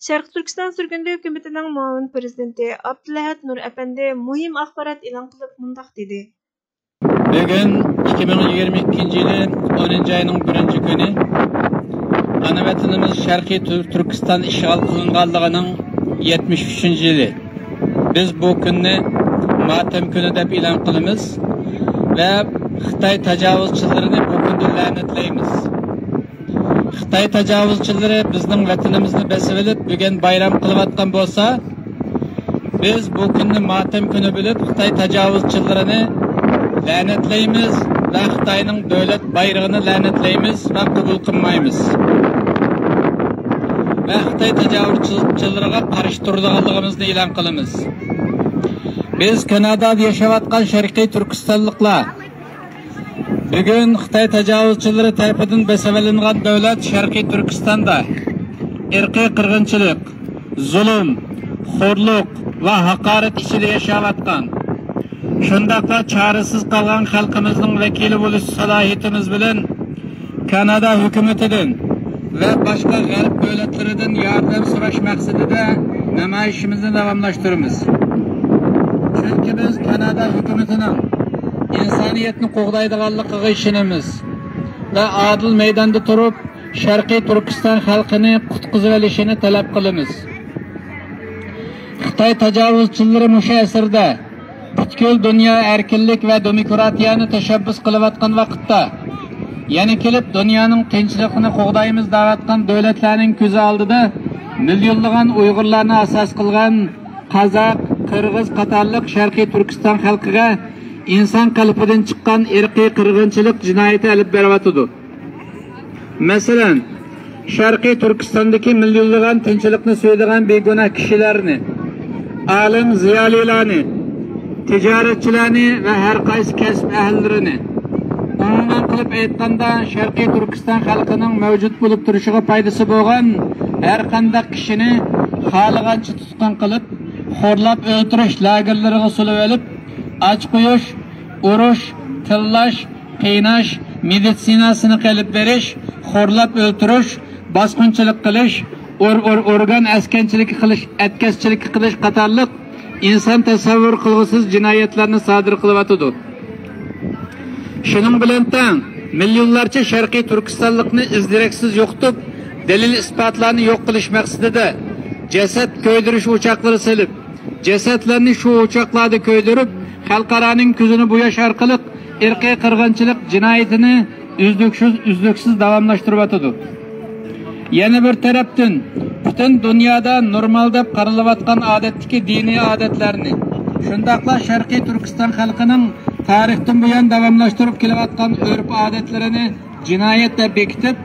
شەرقىي تۈركىستان سۈرگۈندە ھۆكۈمىتىنىڭ مۇئاۋىن پىرېزىدېنتى ئابدۇلئەھەد نۇر ئەپەندى مۇھىم ئاخبارات ئېلان قىلىپ مۇنداق دېدى. بۈگۈن ئىككى مىڭ يىگىرمە ئىككىنچى يىلى ئونىنچى ئاينىڭ بىرىنچى كۈنى. ئانا ۋەتىنىمىز شەرقىي تۈر-، تۈركىستان ئىشغال قىلىنغانلىقىنىڭ يەتمىش ئۈچىنچى يىلى. بىز بۇ كۈننى ماتەم كۈنى دەپ ئېلان قىلىمىز ۋە خىتاي تاجاۋۇزچىلىرىنى بۇ كۈندە لەنەتلەيمىز. خىتاي تاجاۋۇزچىلىرى بىزنىڭ ۋەتىنىمىزنى بېسىۋېلىپ، بۈگۈن بايرام قىلىۋاتقان بولسا، بىز بۇ كۈننى ماتەم كۈنى بىلىپ، خىتاي تاجاۋۇزچىلىرىنى لەنەتلەيمىز ۋە خىتاينىڭ دۆلەت بايرىقىنى لەنەتلەيمىز ۋە قوبۇل قىلمايمىز. ۋە خىتاي تاجاۋۇزچىلىرىغا قارشى تۇرىدىغانلىقىمىزنى ئېلان قىلىمىز. بىز كانادادا ياشاۋاتقان شەرقىي تۈركىستانلىقلار، بۈگۈن خىتاي تاجاۋۇزچىلىرى تەرىپىدىن بېسىۋېلىنغان دۆلەت شەرقىي تۈركىستاندا ئىرقىي قىرغىنچىلىق، زۇلۇم، خورلۇق ۋە ھاقارەت ئىچىدە ياشاۋاتقان، شۇنداقلا چارىسىز قالغان خەلقىمىزنىڭ ۋەكىلى بولۇش سالاھىيىتىمىز بىلەن كانادا ھۆكۈمىتىدىن ۋە باشقا غەرب دۆلەتلىرىدىن ياردەم سوراش مەقسىتىدە نامايىشىمىزنى داۋاملاشتۇرىمىز. چۈنكى بىز كانادا ھۆكۈمىتىنىڭ ئىنسانىيەتنى قوغدايدىغانلىقىغا ئىشىنىمىز ۋە ئادىل مەيداندا تۇرۇپ، شەرقىي تۈركىستان خەلقىنى قۇتقۇزۇۋېلىشىنى تەلەپ قىلىمىز. خىتاي تاجاۋۇزچىلىرى مۇشۇ ئەسىردە پۈتكۈل دۇنيا ئەركىنلىك ۋە دېموكراتىيەنى تەشەببۇس قىلىۋاتقان ۋاقىتتا، يەنە كېلىپ دۇنيانىڭ تىنچلىقىنى قوغدايمىز دەۋاتقان دۆلەتلەرنىڭ كۆزى ئالدىدا مىليونلىغان ئۇيغۇرلارنى ئاساس قىلغان قازاق، قىرغىز قاتارلىق شەرقىي تۈركىستان خەلقىگە ئىنسان قەلبىدىن چىققان ئىرقىي قىرغىنچىلىق جىنايىتى ئېلىپ بېرىۋاتىدۇ. مەسىلەن، شەرقىي تۈركىستاندىكى مىليونلىغان تىنچلىقنى سۆيىدىغان بىگۇناھ كىشىلەرنى، ئالىم زىيالىيلارنى، تىجارەتچىلەرنى ۋە ھەر قايسى كەسىپ ئەھلىلىرىنى، ئومۇمەن قىلىپ ئېيتقاندا، شەرقىي تۈركىستان خەلقىنىڭ مەۋجۇت بولۇپ تۇرۇشىغا پايدىسى بولغان ھەر قانداق كىشىنى خالىغانچە تۇتقۇن قىلىپ، خورلاپ ئۆلتۈرۈش لاگېرلىرىغا سولىۋېلىپ، ئاچ قويۇش، ئۇرۇش، تىللاش، قىيناش، مېدىتسىنا سىنىقى ئېلىپ بېرىش، خورلاپ ئۆلتۈرۈش، باسقۇنچىلىق قىلىش، ئور-، ئور-، ئورگان ئەسكەنچىلىكى قىلىش، ئەتكەسچىلىكى قىلىش قاتارلىق ئىنسان تەسەۋۋۇر قىلغۇسىز جىنايەتلەرنى سادىر قىلىۋاتىدۇ. شۇنىڭ بىلەن تەڭ، مىليونلارچە شەرقىي تۈركىستانلىقنى ئىز-دېرەكسىز يوقىتىپ، دەلىل-ئىسپاتلارنى يوق قىلىش مەقسىتىدە جەسەت كۆيدۈرۈش ئوچاقلىرى سېلىپ، جەسەتلەرنى شۇ ئوچاقلاردا كۆيدۈرۈپ، خەلقئارانىڭ كۆزىنى بوياش ئارقىلىق ئىرقىي قىرغىنچىلىق جىنايىتىنى ئۈزلۈكسىز، ئۈزلۈكسىز داۋاملاشتۇرۇۋاتىدۇ. يەنە بىر تەرەپتىن، پۈتۈن دۇنيادا نورمال دەپ قارىلىۋاتقان ئادەتتىكى دىنىي ئادەتلەرنى، شۇنداقلا شەرقىي تۈركىستان خەلقىنىڭ تارىختىن بۇيان داۋاملاشتۇرۇپ كېلىۋاتقان ئۆرپ-ئادەتلىرىنى جىنايەت دەپ بېكىتىپ،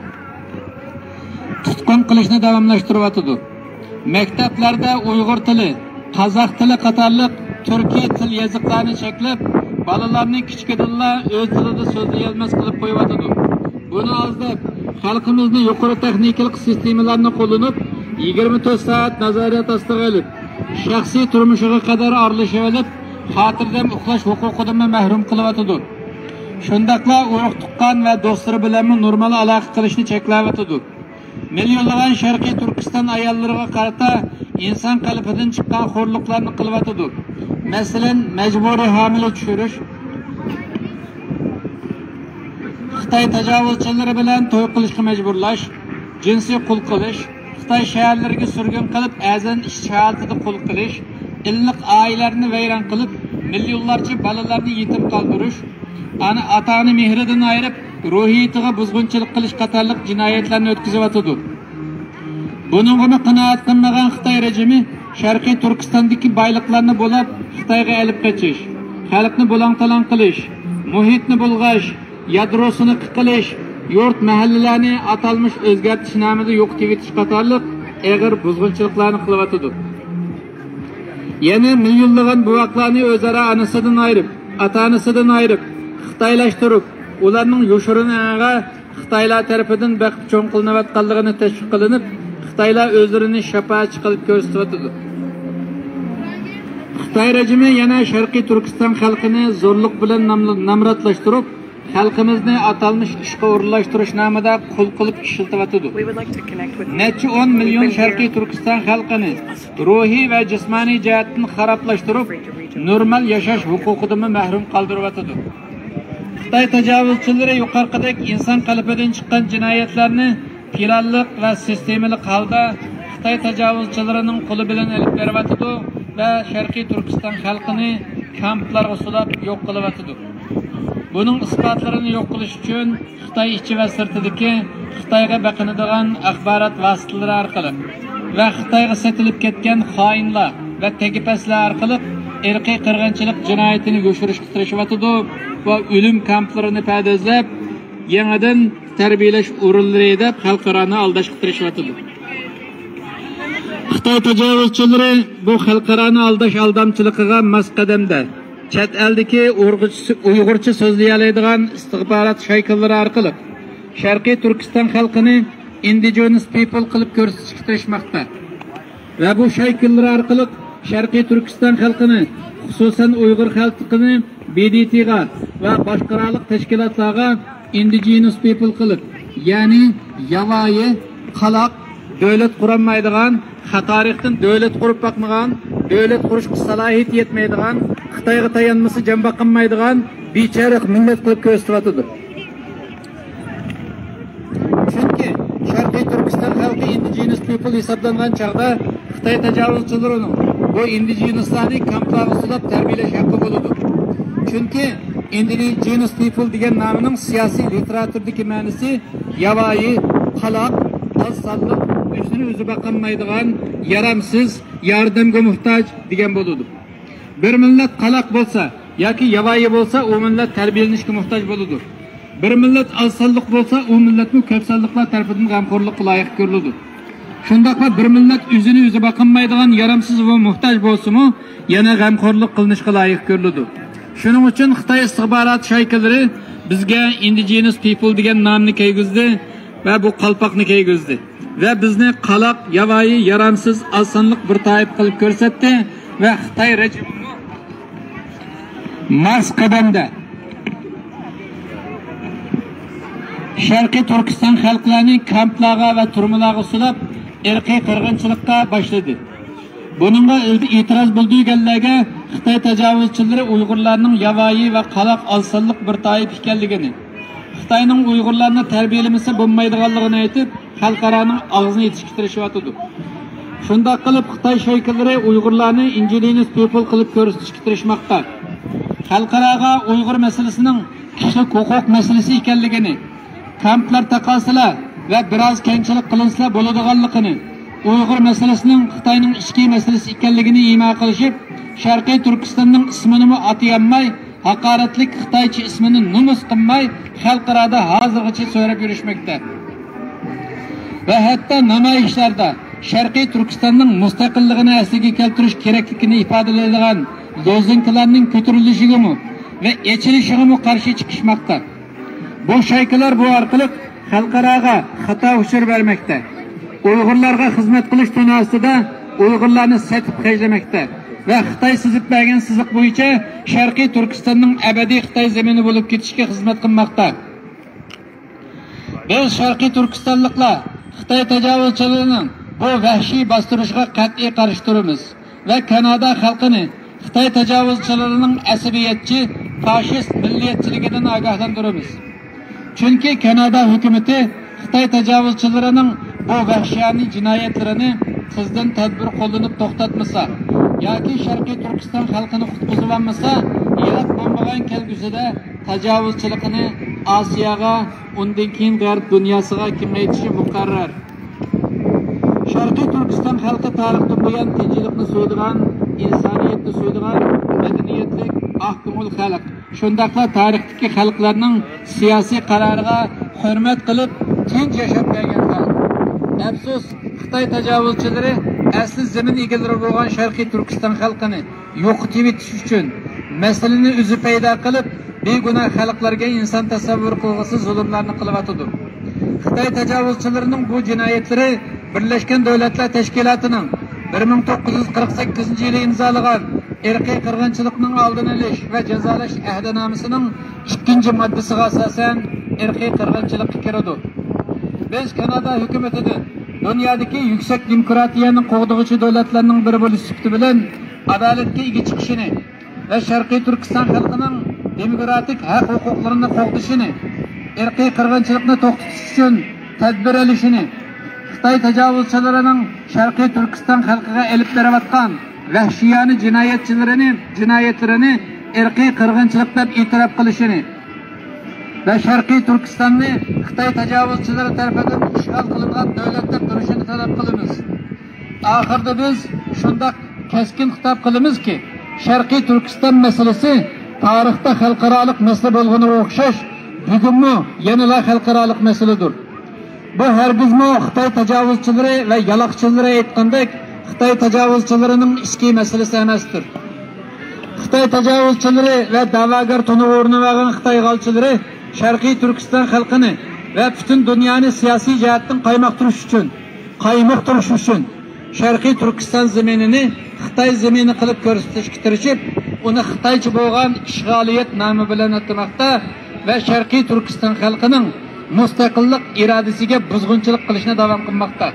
تۇتقۇن قىلىشنى داۋاملاشتۇرۇۋاتىدۇ. مەكتەپلەردە ئۇيغۇر تىلى، قازاق تىلى قاتارلىق تۈركىي تىل يېزىقلارنى چەكلەپ، بالىلارنى كىچىكىدىنلا ئۆز تىلىدا سۆزلىيەلمەس قىلىپ قويۇۋاتىدۇ. بۇنى ئاز دەپ، خەلقىمىزنى يۇقىرى تېخنىكىلىق سىستېمىلارنى قوللىنىپ، يىگىرمە تۆت سائەت نازارەت ئاستىغا ئېلىپ، شەخسىي تۇرمۇشىغا قەدەر ئارىلىشىۋېلىپ، خاتىرجەم ئۇخلاش ھوقۇقىدىنمۇ مەھرۇم قىلىۋاتىدۇ. شۇنداقلا ئۇرۇق-تۇغقان ۋە دوستلىرى بىلەنمۇ نورمال ئالاقە قىلىشنى چەكلەۋاتىدۇ. مىليونلىغان شەرقىي تۈركىستان ئاياللىرىغا قارىتا ئىنسان قەلبىدىن چىققان خورلۇقلارنى قىلىۋاتىدۇ. مەسىلەن، مەجبۇرىي ھامىلە چۈشۈرۈش، خىتاي تاجاۋۇزچىلىرى بىلەن توي قىلىشقا مەجبۇرلاش، جىنسىي قۇل قىلىش، خىتاي شەھەرلىرىگە سۈرگۈن قىلىپ، ئەرزان ئىشچى ھالىتىدە قۇل قىلىش، ئىللىق ئائىلىلەرنى ۋەيران قىلىپ، مىليونلارچە بالىلارنى يېتىم قالدۇرۇش، ئانا، ئاتا-ئانا مېھرىدىن ئايرىپ، روھىيىتىغا بۇزغۇنچىلىق قىلىش قاتارلىق جىنايەتلەرنى ئۆتكۈزۈۋاتىدۇ. بۇنىڭغىمۇ قانائەت قىلمىغان خىتاي رېجىمى شەرقىي تۈركىستاندىكى بايلىقلارنى بۇلاپ، خىتايغا ئېلىپ قېچىش، خەلقنى بۇلاڭ-تالاڭ قىلىش، مۇھىتنى بۇلغاش، يادرو سىنىقى قىلىش، يۇرت، مەھەللىلەرنى ئاتالمىش ئۆزگەرتىش نامىدا يوقىتىۋېتىش قاتارلىق ئېغىر بۇزغۇنچىلىقلارنى قىلىۋاتىدۇ. يەنە مىليونلىغان بوۋاقلارنى ئۆزئارا ئانىسىدىن ئايرىپ، ئاتا-ئانىسىدىن ئايرىپ، خىتايلاشتۇرۇپ، ئۇلارنىڭ يوشۇرۇن ئېڭىغا خىتايلار تەرىپىدىن بېقىپ چوڭ قىلىنىۋاتقانلىقىنى تەشۋىق قىلىنىپ، خىتايلار ئۆزلىرىنى شاپائەتچى قىلىپ كۆرسىتىۋاتىدۇ. خىتاي رېجىمى يەنە شەرقىي تۈركىستان خەلقىنى زورلۇق بىلەن نام-، نامراتلاشتۇرۇپ، خەلقىمىزنى ئاتالمىش ئىشقا ئورۇنلاشتۇرۇش نامىدا قۇل قىلىپ ئىشلىتىۋاتىدۇ. نەچچە ئون مىليون شەرقىي تۈركىستان خەلقىنى روھىي ۋە جىسمانىي جەھەتتىن خارابلاشتۇرۇپ، نورمال ياشاش ھوقۇقىدىنمۇ مەھرۇم قالدۇرۇۋاتىدۇ. خىتاي تاجاۋۇزچىلىرى يۇقىرىقىدەك ئىنسان قەلبىدىن چىققان جىنايەتلەرنى پىلانلىق ۋە سىستېمىلىق ھالدا خىتاي تاجاۋۇزچىلىرىنىڭ قولى بىلەن ئېلىپ بېرىۋاتىدۇ ۋە شەرقىي تۈركىستان خەلقىنى كامپلارغا سولاپ يوق قىلىۋاتىدۇ. بۇنىڭ ئىسپاتلىرىنى يوق قىلىش ئۈچۈن خىتاي ئىچى ۋە سىرتىدىكى خىتايغا بېقىنىدىغان ئاخبارات ۋاسىتىلىرى ئارقىلىق ۋە خىتايغا سېتىلىپ كەتكەن خائىنلار ۋە تېگى پەسلەر ئارقىلىق ئىرقىي قىرغىنچىلىق جىنايىتىنى يوشۇرۇشقا تىرىشىۋاتىدۇ ۋە ئۆلۈم كامپلىرىنى پەردازلاپ، يېڭىدىن تەربىيەلەش ئورۇنلىرى دەپ خەلقئارانى ئالداشقا تىرىشىۋاتىدۇ. خىتاي تاجاۋۇزچىلىرى بۇ خەلقئارانى ئالداش ئالدامچىلىقىغا ماس قەدەمدە چەت ئەلدىكى ئۇيغۇرچە، ئۇيغۇرچە سۆزلىيەلەيدىغان ئىستىخبارات شايكىلىرى ئارقىلىق شەرقىي تۈركىستان خەلقىنى indigenous people قىلىپ كۆرسىتىشكە تىرىشماقتا ۋە بۇ شايكىلىرى ئارقىلىق شەرقىي تۈركىستان خەلقىنى، خۇسۇسەن ئۇيغۇر خەلقىنى بى دى تىغا ۋە باشقىلارلىق تەشكىلاتلارغا indigenous people قىلىپ، يەنى ياۋايى، قالاق، دۆلەت قۇرالمايدىغان، خەتەرلىكتىن دۆلەت قۇرۇپ باقمىغان، دۆلەت قۇرۇشقا سالاھىيىتى يەتمەيدىغان، خىتايغا تايانمىسا جان باقالمايدىغان بىچارە مىللەت قىلىپ كۆرسىتىۋاتىدۇ. چۈنكى شەرقىي تۈركىستان خەلقى indigenous people ھېسابلانغان چاغدا خىتاي تاجاۋۇزچىلىرىنىڭ بۇ ئىندىجېنۇسلارنى كامپلارغا سولاپ تەربىيەلەش ھەققى بولىدۇ. چۈنكى ئىندىجېنۇس پىپل دېگەن نامنىڭ سىياسىي لىتېراتۇردىكى مەنىسى ياۋايى، قالاق، ئاز سانلىق، ئۆزىنى ئۆزى باقالمايدىغان، يارامسىز، ياردەمگە موھتاج دېگەن بولىدۇ. بىر مىللەت قالاق بولسا ياكى ياۋايى بولسا، ئۇ مىللەت تەربىيەلىنىشكە موھتاج بولىدۇ. بىر مىللەت ئاز سانلىق بولسا، ئۇ مىللەتمۇ كۆپ سانلىقلار تەرىپىدىن غەمخورلۇققا لايىق كۆرۈلىدۇ. شۇنداقلا بىر مىللەت ئۆزىنى ئۆزى باقالمايدىغان، يارامسىز ۋە موھتاج بولسىمۇ، يەنە غەمخورلۇق قىلىنىشقا لايىق كۆرۈلىدۇ. شۇنىڭ ئۈچۈن خىتاي ئىستىخبارات شايكىلىرى بىزگە ئىندىجېنۇس پىپل دېگەن نامنى كىيگۈزدى ۋە بۇ قالپاقنى كىيگۈزدى ۋە بىزنى قالاق، ياۋايى، يارامسىز، ئاز سانلىق بىر تائىپە قىلىپ كۆرسەتتى ۋە خىتاي رېجىمىمۇ ماس قەدەمدە شەرقىي تۈركىستان خەلقلەرنى كامپلارغا ۋە تۈرمىلەرگە سولاپ، ئىرقىي قىرغىنچىلىققا باشلىدى. بۇنىڭغا ئېتىراز بىلدۈرگەنلەرگە خىتاي تاجاۋۇزچىلىرى ئۇيغۇرلارنىڭ ياۋايى ۋە قالاق، ئاز سانلىق بىر تائىپە ئىكەنلىكىنى، خىتاينىڭ ئۇيغۇرلارنى تەربىيەلىمىسە بولمايدىغانلىقىنى ئېيتىپ، خەلقئارانىڭ ئاغزىنى ئېچىشكە تىرىشىۋاتىدۇ. شۇنداق قىلىپ، خىتاي شايكىلىرى ئۇيغۇرلارنى ئىندىجېنۇس پىپل قىلىپ كۆرسىتىشكە تىرىشماقتا. خەلقئاراغا ئۇيغۇر مەسىلىسىنىڭ كىشىلىك ھوقۇق مەسىلىسى ئىكەنلىكىنى، كامپلار تاقالسىلا ۋە بىراز كەڭچىلىك قىلىنسىلا بولىدىغانلىقىنى، ئۇيغۇر مەسىلىسىنىڭ خىتاينىڭ ئىچكى مەسىلىسى ئىكەنلىكىنى ئىما قىلىشىپ، شەرقىي تۈركىستاننىڭ ئىسمىنىمۇ ئاتىيالماي، ھاقارەتلىك خىتايچە ئىسمىنى نومۇس قىلماي، خەلقئارادا ھازىرغىچە سۆرەپ يۈرۈشمەكتە. ۋە ھەتتا نامايىشلاردا شەرقىي تۈركىستاننىڭ مۇستەقىللىقىنى ئەسلىگە كەلتۈرۈش كېرەكلىكىنى ئىپادىلەيدىغان لوزۇنكىلارنىڭ كۆتۈرۈلۈشىگىمۇ ۋە ئېچىلىشىغىمۇ قارشى چىقىشماقتا. بۇ شايكىلار بۇ ئارقىلىق خەلقئاراغا خاتا ئۇچۇر بەرمەكتە. ئۇيغۇرلارغا خىزمەت قىلىش تۈنى ئاستىدا ئۇيغۇرلارنى سېتىپ خەجلىمەكتە ۋە خىتاي سىزىپ بەرگەن سىزىق بويىچە شەرقىي تۈركىستاننىڭ ئەبەدىي خىتاي زېمىنى بولۇپ كېتىشىگە خىزمەت قىلماقتا. بىز شەرقىي تۈركىستانلىقلار خىتاي تاجاۋۇزچىلىرىنىڭ بۇ ۋەھشىي باستۇرۇشىغا قەتئىي قارشى تۇرىمىز ۋە كانادا خەلقىنى خىتاي تاجاۋۇزچىلىرىنىڭ ئەسەبىيەتچى، فاشىست مىللىيەتچىلىكىدىن ئاگاھلاندۇرىمىز. چۈنكى كانادا ھۆكۈمىتى خىتاي تاجاۋۇزچىلىرىنىڭ بۇ ۋەھشىيانە جىنايەتلىرىنى تېزدىن تەدبىر قوللىنىپ توختاتمىسا ياكى شەرقىي تۈركىستان خەلقىنى قۇتقۇزۇۋالمىسا، يىراق بولمىغان كەلگۈسىدە تاجاۋۇزچىلىقىنى ئاسىياغا، ئۇندىن كېيىن غەرب دۇنياسىغا كېڭەيتىشى مۇقەررەر. شەرقىي تۈركىستان خەلقى تارىختىن بۇيان تىنچلىقنى سۆيىدىغان، ئىنسانىيەتنى سۆيىدىغان، مەدەنىيەتلىك، ئاق كۆڭۈل خەلق. شۇنداقلا تارىختىكى خەلقلەرنىڭ سىياسىي قارارىغا ھۆرمەت قىلىپ، تىنچ ياشاپ كەلگەن خەلق. ئەپسۇس، خىتاي تاجاۋۇزچىلىرى ئەسلى زېمىن ئىگىلىرى بولغان شەرقىي تۈركىستان خەلقىنى يوقىتىۋېتىش ئۈچۈن، مەسىلىنى ئۆزى پەيدا قىلىپ، بىگۇناھ خەلقلەرگە ئىنسان تەسەۋۋۇر قىلغۇسىز زۇلۇملارنى قىلىۋاتىدۇ. خىتاي تاجاۋۇزچىلىرىنىڭ بۇ جىنايەتلىرى بىرلەشكەن دۆلەتلەر تەشكىلاتىنىڭ بىر مىڭ توققۇز يۈز قىرىق سەككىزىنچى يىلى ئىمزالىغان ئىرقىي قىرغىنچىلىقنىڭ ئالدىنى ئېلىش ۋە جازالاش ئەھدىنامىسىنىڭ ئىككىنچى ماددىسىغا ئاساسەن ئىرقىي قىرغىنچىلىققا كىرىدۇ. بىز كانادا ھۆكۈمىتىدىن دۇنيادىكى يۈكسەك دېموكراتىيەنى قوغدىغۇچى دۆلەتلەرنىڭ بىرى بولۇش سۈپىتى بىلەن ئادالەتكە ئىگە چىقىشىنى، ۋە شەرقىي تۈركىستان خەلقىنىڭ دېموكراتىك ھەق-ھوقۇقلىرىنى قوغدىشىنى، ئىرقىي قىرغىنچىلىقنى توختىتىش ئۈچۈن تەدبىر ئېلىشىنى، خىتاي تاجاۋۇزچىلىرىنىڭ شەرقىي تۈركىستان خەلقىگە ئېلىپ بېرىۋاتقان ۋەھشىيانە جىنايەتچىلىرىنى، جىنايەتلىرىنى ئىرقىي قىرغىنچىلىق دەپ ئېتىراپ قىلىشىنى ۋە شەرقىي تۈركىستاننى خىتاي تاجاۋۇزچىلىرى تەرىپىدىن ئىشغال قىلىنغان دۆلەت دەپ تونۇشىنى تەلەپ قىلىمىز. ئاخىرىدا بىز شۇنداق كەسكىن خىتاب قىلىمىزكى، شەرقىي تۈركىستان مەسىلىسى تارىختا خەلقئارالىق مەسىلە بولغىنىغا ئوخشاش، بۈگۈنمۇ يەنىلا خەلقئارالىق مەسىلىدۇر. بۇ ھەرگىزمۇ خىتاي تاجاۋۇزچىلىرى ۋە يالاقچىلىرى ئېيتقاندەك خىتاي تاجاۋۇزچىلىرىنىڭ ئىچكى مەسىلىسى ئەمەستۇر. خىتاي تاجاۋۇزچىلىرى ۋە دەۋاگەر تونۇغا ئورنىۋالغان خىتاي ئىشغالچىلىرى شەرقىي تۈركىستان خەلقىنى ۋە پۈتۈن دۇنيانى سىياسىي جەھەتتىن قايمۇقتۇرۇش ئۈچۈن، قايمۇقتۇرۇش ئۈچۈن شەرقىي تۈركىستان زېمىنىنى خىتاي زېمىنى قىلىپ كۆرسىتىشكە تىرىشىپ، ئۇنى خىتايچە بولغان ئىشغالىيەت نامى بىلەن ئاتىماقتا ۋە شەرقىي تۈركىستان خەلقىنىڭ مۇستەقىللىق ئىرادىسىگە بۇزغۇنچىلىق قىلىشنى داۋام قىلماقتا.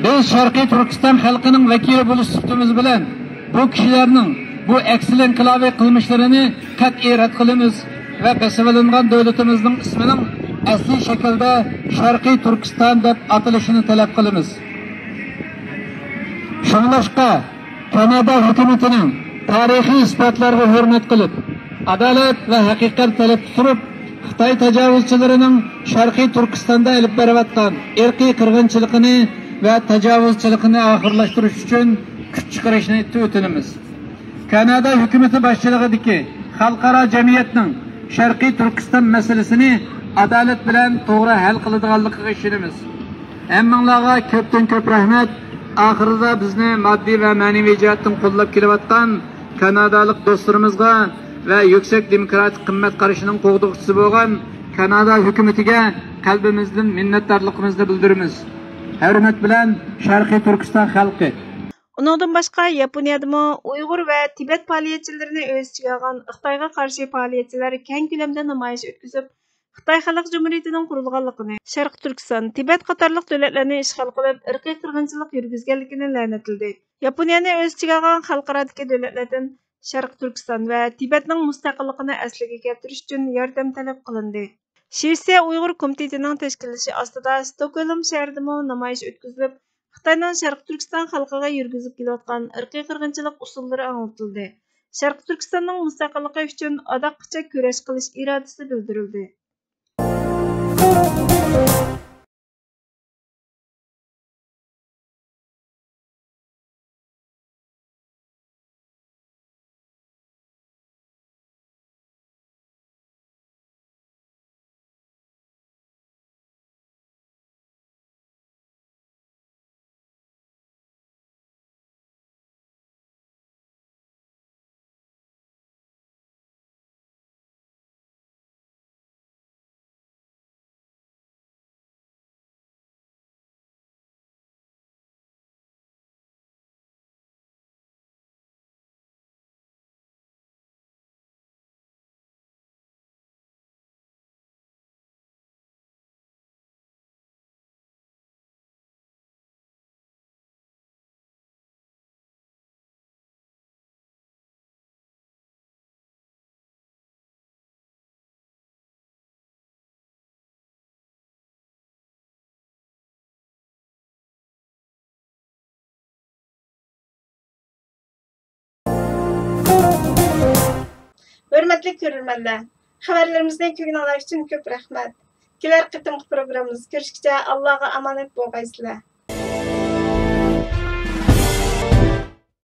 بىز شەرقىي تۈركىستان خەلقىنىڭ ۋەكىلى بولۇش سۈپىتىمىز بىلەن بۇ كىشىلەرنىڭ بۇ ئەكسىل ئىنقىلابىي قىلمىشلىرىنى قەتئىي رەت قىلىمىز ۋە بېسىۋېلىنغان دۆلىتىمىزنىڭ ئىسمىنىڭ ئەسلىي شەكىلدە شەرقىي تۈركىستان دەپ ئاتىلىشىنى تەلەپ قىلىمىز. شۇڭلاشقا، كانادا ھۆكۈمىتىنىڭ تارىخىي ئىسپاتلارغا ھۆرمەت قىلىپ، ئادالەت ۋە ھەقىقەت تەلەپتە تۇرۇپ، خىتاي تاجاۋۇزچىلىرىنىڭ شەرقىي تۈركىستاندا ئېلىپ بېرىۋاتقان ئىرقىي قىرغىنچىلىقىنى ۋە تاجاۋۇزچىلىقىنى ئاخىرلاشتۇرۇش ئۈچۈن كۈچ چىقىرىشنى ئۆتۈنىمىز. كانادا ھۆكۈمىتى باشچىلىقىدىكى خەلقئارا جەمئىيەتنىڭ شەرقىي تۈركىستان مەسىلىسىنى ئادالەت بىلەن توغرا ھەل قىلىدىغانلىقىغا ئىشىنىمىز. ھەممىڭلارغا كۆپتىن كۆپ رەھمەت. ئاخىرىدا بىزنى ماددىي ۋە مەنىۋى جەھەتتىن قوللاپ كېلىۋاتقان كانادالىق دوستلىرىمىزغا ۋە يۈكسەك دېموكراتىك قىممەت قارىشىنىڭ قوغدىغۇچىسى بولغان كانادا ھۆكۈمىتىگە قەلبىمىزدىن مىننەتدارلىقىمىزنى بىلدۈرىمىز. ھۆرمەت بىلەن، شەرقىي تۈركىستان خەلقى. ئۇنىڭدىن باشقا، ياپونىيەدىمۇ ئۇيغۇر ۋە تىبەت پائالىيەتچىلىرىنى ئۆز ئىچىگە ئالغان خىتايغا قارشى پائالىيەتچىلەر كەڭ كۆلەمدە نامايىش ئۆتكۈزۈپ، خىتاي خەلق جۇمھۇرىيىتىنىڭ قۇرۇلغانلىقىنى، شەرقىي تۈركىستان، تىبەت قاتارلىق دۆلەتلەرنى ئىشغال قىلىپ، ئىرقىي قىرغىنچىلىق يۈرگۈزگەنلىكىنى لەنەتلىدى. ياپونىيەنى ئۆز ئىچىگە ئالغان خەلقئارادىكى دۆلەتلەردىن شەرقىي تۈركىستان ۋە تىبەتنىڭ مۇستەقىللىقىنى ئەسلىگە كەلتۈرۈش ئۈچۈن ياردەم تەلەپ قىلىندى. شىۋېتسىيە ئۇيغۇر كومىتېتىنىڭ تەشكىللىشى ئاستىدا ستوكھولم شەھىرىدىمۇ نامايىش ئۆتكۈزۈلۈپ، خىتاينىڭ شەرقىي تۈركىستان خەلقىگە يۈرگۈزۈپ كېلىۋاتقان ئىرقىي قىرغىنچىلىق ئۇسۇللىرى ئاڭلىتىلدى. شەرقىي تۈركىستاننىڭ مۇستەقىللىقى ئۈچۈن ئاداققىچە كۈرەش قىلىش ئىرادىسى بىلدۈرۈلدى. ھۆرمەتلىك كۆرۈرمەنلەر، خەۋەرلىرىمىزنى كۆرگىنىڭلار ئۈچۈن كۆپ رەھمەت. كېلەر قېتىمقى پروگراممىمىزدا كۆرۈشكىچە ئاللاغا ئامانەت بولغايسىلەر.